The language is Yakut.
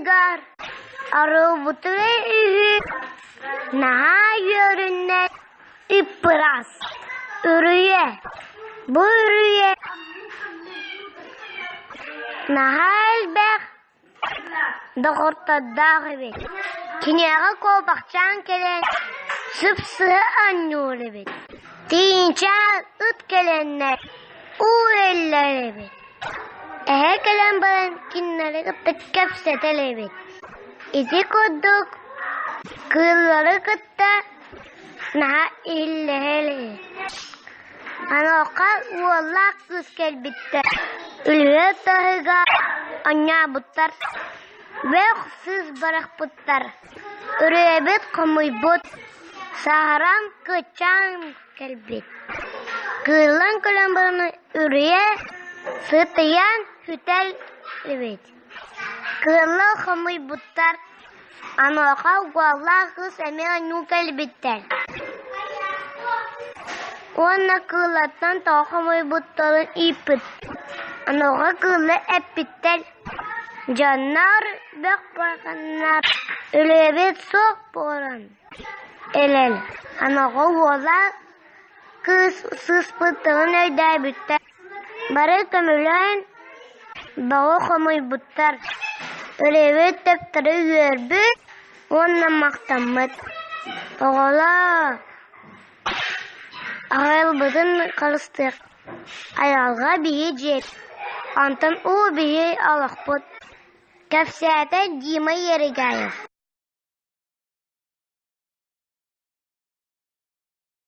таһыгар арылбытыгар үһү наһаа үөрүннэ ыппырас үрүйэ бу үрүйэ наһаа элбэх доҕоттордоох эбит киниэхэ куобахчаан кэлэн сып-сыһа оонньуур эбит тииҥчээн ыт кэлэннэр уу иһэллэр эбит Эһэ кэлэн баран кинилэри кытта кэпсэтэр эбит Ити курдук кыыллары кытта наһаа иһиллэһэр эбит Онуоха уоллаах кыыс кэлбиттэр, үлүһүйэ таһыгар оонньообуттар, бөх сыыс бырахпыттар, үрүйэбит хомуйбут, саһаран кыччаан кэлбит. Кыыллан кэлэн баран үрүйэ сытыйан сүтэр эбит. Кыыллар хомуйбуттар, онуоха уоллаах кыыс эмиэ оонньуу кэлбиттэр уонна кыыллартан тоҕо хомуйбуттарын ииппит. Онуоха кыыллар эппиттэр: «Дьоннор бөх бараханнар, үлэбит суох буолан эрэр, онуоха уоллаах кыыс сыыспыттарын өйдөөбүттэр, бары көмөлөөн бөҕү хомуйбуттар, Үлэбит төптөрү үөрбүт уонна махтаммыт: «Оҕолоор, аҕалбытын харыстыах, айылҕа биһи дьиэбит, онтон уу биһи олохпут», кэпсээтэ Дима Ерегаев.